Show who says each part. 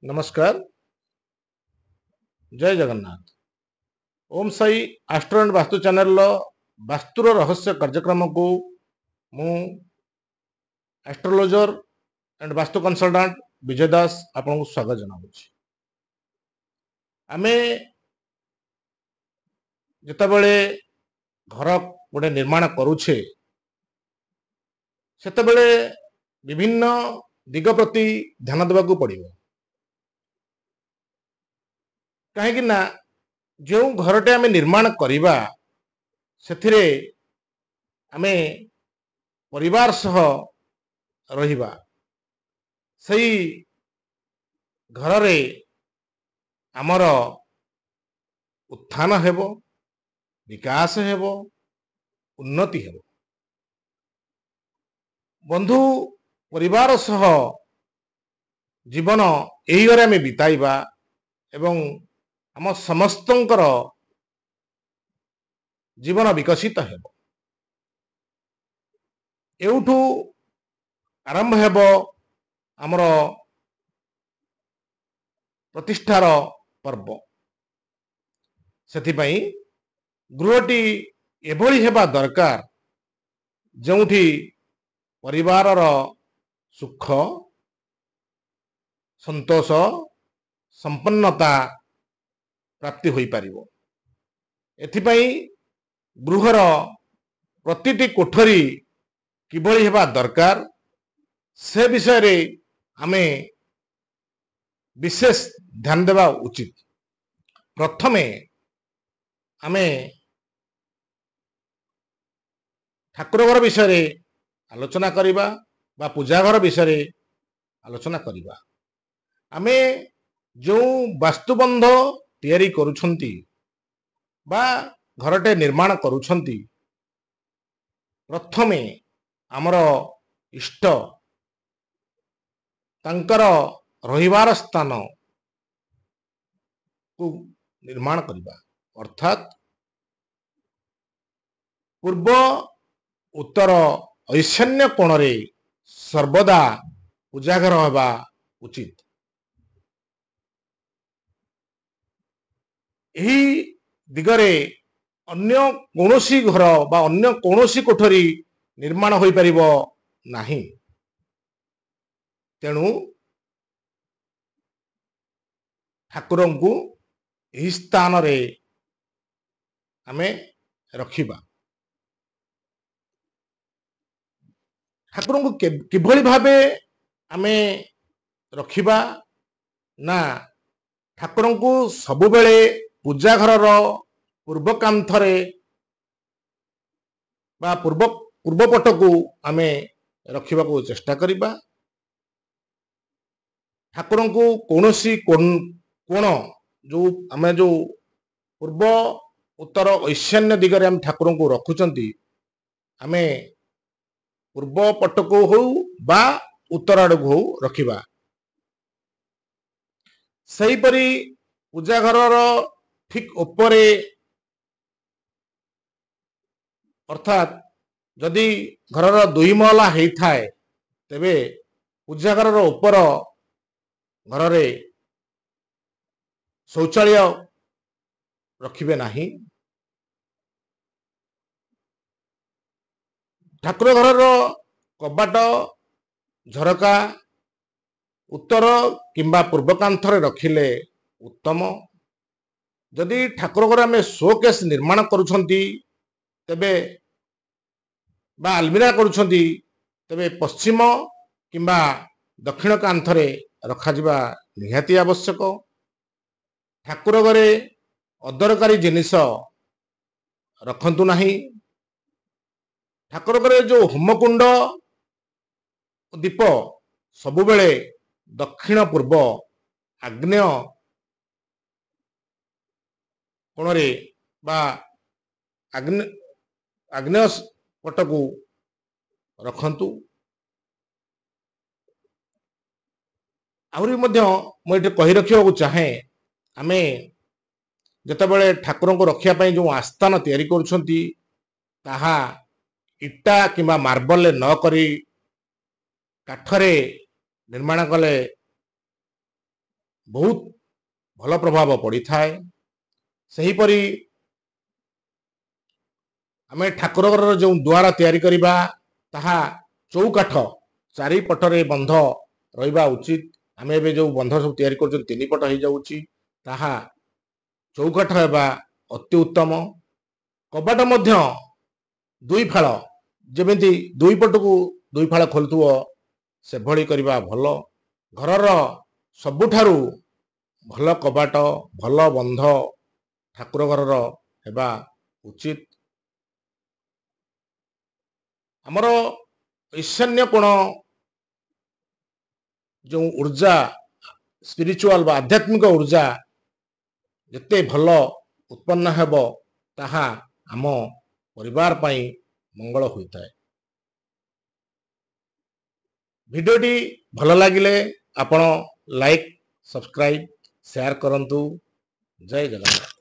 Speaker 1: ନମସ୍କାର, ଜୟ Jagannath. Om Sai astro and ବାସ୍ତୁ ଚ୍ୟାନେଲର ବାସ୍ତୁର ରହସ୍ୟ କାର୍ଯ୍ୟକ୍ରମକୁ ମୁଁ ଆଷ୍ଟ୍ରୋଲୋଜର ଆଣ୍ଡ ବାସ୍ତୁ କନସଲଟାଣ୍ଟ ବିଜୟ ଦାସ ଆପଣଙ୍କୁ ସ୍ୱାଗତ ଜଣାଉଛି। ଆମେ ଯେତେବେଳେ ଘର ଗୋଟେ ନିର୍ମାଣ କରୁଛେ, ସେତେବେଳେ ବିଭିନ୍ନ ଦିଗ ପ୍ରତି ଧ୍ୟାନ ଦେବାକୁ ପଡ଼ିବ, କାହିଁକି ନା ଯେଉଁ ଘରଟେ ଆମେ ନିର୍ମାଣ କରିବା ସେଥିରେ ଆମେ ପରିବାର ସହ ରହିବା, ସେଇ ଘରରେ ଆମର ଉତ୍ଥାନ ହେବ, ବିକାଶ ହେବ, ଉନ୍ନତି ହେବ। ବନ୍ଧୁ, ପରିବାର ସହ ଜୀବନ ଏହି ଘରେ ଆମେ ବିତାଇବା ଏବଂ ଆମ ସମସ୍ତଙ୍କର ଜୀବନ ବିକଶିତ ହେବ। ଏଉଠୁ ଆରମ୍ଭ ହେବ ଆମର ପ୍ରତିଷ୍ଠାର ପର୍ବ। ସେଥିପାଇଁ ଗୃହଟି ଏଭଳି ହେବା ଦରକାର ଯେଉଁଠି ପରିବାରର ସୁଖ, ସନ୍ତୋଷ, ସମ୍ପନ୍ନତା ପ୍ରାପ୍ତି ହୋଇପାରିବ। ଏଥିପାଇଁ ଗୃହର ପ୍ରତିଟି କୋଠରୀ କିଭଳି ହେବା ଦରକାର ସେ ବିଷୟରେ ଆମେ ବିଶେଷ ଧ୍ୟାନ ଦେବା ଉଚିତ। ପ୍ରଥମେ ଆମେ ଠାକୁର ଘର ବିଷୟରେ ଆଲୋଚନା କରିବା ବା ପୂଜା ଘର ବିଷୟରେ ଆଲୋଚନା କରିବା। ଆମେ ଯେଉଁ ବାସ୍ତୁବନ୍ଧ ତିଆରି କରୁଛନ୍ତି ବା ଘରଟେ ନିର୍ମାଣ କରୁଛନ୍ତି, ପ୍ରଥମେ ଆମର ଇଷ୍ଟ ତାଙ୍କର ରହିବାର ସ୍ଥାନକୁ ନିର୍ମାଣ କରିବା, ଅର୍ଥାତ୍ ପୂର୍ବ, ଉତ୍ତର, ଐଶାନ୍ୟ କୋଣରେ ସର୍ବଦା ପୂଜାଘର ହେବା ଉଚିତ। ଏହି ଦିଗରେ ଅନ୍ୟ କୌଣସି ଘର ବା ଅନ୍ୟ କୌଣସି କୋଠରୀ ନିର୍ମାଣ ହୋଇପାରିବ ନାହିଁ। ତେଣୁ ଠାକୁରଙ୍କୁ ଏହି ସ୍ଥାନରେ ଆମେ ରଖିବା। ଠାକୁରଙ୍କୁ କିଭଳି ଭାବେ ଆମେ ରଖିବା ନା, ଠାକୁରଙ୍କୁ ସବୁବେଳେ ପୂଜା ଘରର ପୂର୍ବ କାନ୍ଥରେ ବା ପୂର୍ବ ପଟକୁ ଆମେ ରଖିବାକୁ ଚେଷ୍ଟା କରିବା। ଠାକୁରଙ୍କୁ କୌଣସି କୋଣ, ଯୋଉ ଆମେ ଯୋଉ ପୂର୍ବ, ଉତ୍ତର, ଐଶାନ୍ୟ ଦିଗରେ ଆମେ ଠାକୁରଙ୍କୁ ରଖୁଛନ୍ତି, ଆମେ ପୂର୍ବ ପଟକୁ ହଉ ବା ଉତ୍ତର ଆଡ଼କୁ ହଉ ରଖିବା। ସେହିପରି ପୂଜା ଘରର ଠିକ ଉପରେ, ଅର୍ଥାତ୍ ଯଦି ଘରର ଦୁଇ ମହଲା ହେଇଥାଏ, ତେବେ ପୂଜା ଘରର ଉପର ଘରରେ ଶୌଚାଳୟ ରଖିବେ ନାହିଁ। ଠାକୁର ଘରର କବାଟ, ଝରକା ଉତ୍ତର କିମ୍ବା ପୂର୍ବ କାନ୍ଥରେ ରଖିଲେ ଉତ୍ତମ। ଯଦି ଠାକୁର ଘରେ ଆମେ ଶୋକେସ୍ ନିର୍ମାଣ କରୁଛନ୍ତି ତେବେ ବା ଆଲମିରା କରୁଛନ୍ତି, ତେବେ ପଶ୍ଚିମ କିମ୍ବା ଦକ୍ଷିଣ କାନ୍ଥରେ ରଖାଯିବା ନିହାତି ଆବଶ୍ୟକ। ଠାକୁର ଘରେ ଅଦରକାରୀ ଜିନିଷ ରଖନ୍ତୁ ନାହିଁ। ଠାକୁର ଘରେ ଯୋଉ ହୋମକୁଣ୍ଡ, ଦୀପ ସବୁବେଳେ ଦକ୍ଷିଣ ପୂର୍ବ ଆଗ୍ନେୟ କୋଣରେ ବା ଆଗ୍ନେୟ ପଟକୁ ରଖନ୍ତୁ। ଆହୁରି ମଧ୍ୟ ମୁଁ ଏଠି କହି ରଖିବାକୁ ଚାହେଁ, ଆମେ ଯେତେବେଳେ ଠାକୁରଙ୍କୁ ରଖିବା ପାଇଁ ଯେଉଁ ଆସ୍ଥାନ ତିଆରି କରୁଛନ୍ତି, ତାହା ଇଟା କିମ୍ବା ମାର୍ବଲରେ ନ କରି କାଠରେ ନିର୍ମାଣ କଲେ ବହୁତ ଭଲ ପ୍ରଭାବ ପଡ଼ିଥାଏ। ସେହିପରି ଆମେ ଠାକୁର ଘରର ଯେଉଁ ଦ୍ୱାର ତିଆରି କରିବା, ତାହା ଚଉକାଠ ଚାରିପଟରେ ବନ୍ଧ ରହିବା ଉଚିତ। ଆମେ ଏବେ ଯେଉଁ ବନ୍ଧ ସବୁ ତିଆରି କରୁଛନ୍ତି, 3 ପଟ ହେଇଯାଉଛି, ତାହା ଚଉକାଠ ହେବା ଅତି ଉତ୍ତମ। କବାଟ ମଧ୍ୟ ଦୁଇ ଫାଳ, ଯେମିତି ଦୁଇ ପଟକୁ ଦୁଇ ଫାଳ ଖୋଲୁଥିବ, ସେଭଳି କରିବା ଭଲ। ଘରର ସବୁଠାରୁ ଭଲ କବାଟ, ଭଲ ବନ୍ଧ ଠାକୁର ଘରର ହେବା ଉଚିତ। ଆମର ଈଶାନ୍ୟ କୋଣ ଯେଉଁ ଉର୍ଜା, ସ୍ପିରିଚୁଆଲ ବା ଆଧ୍ୟାତ୍ମିକ ଉର୍ଜା ଯେତେ ଭଲ ଉତ୍ପନ୍ନ ହେବ, ତାହା ଆମ ପରିବାର ପାଇଁ ମଙ୍ଗଳ ହୋଇଥାଏ। ଭିଡ଼ିଓଟି ଭଲ ଲାଗିଲେ ଆପଣ ଲାଇକ୍, ସବସ୍କ୍ରାଇବ୍, ସେୟାର କରନ୍ତୁ। ଜୟ ଜଗନ୍ନାଥ।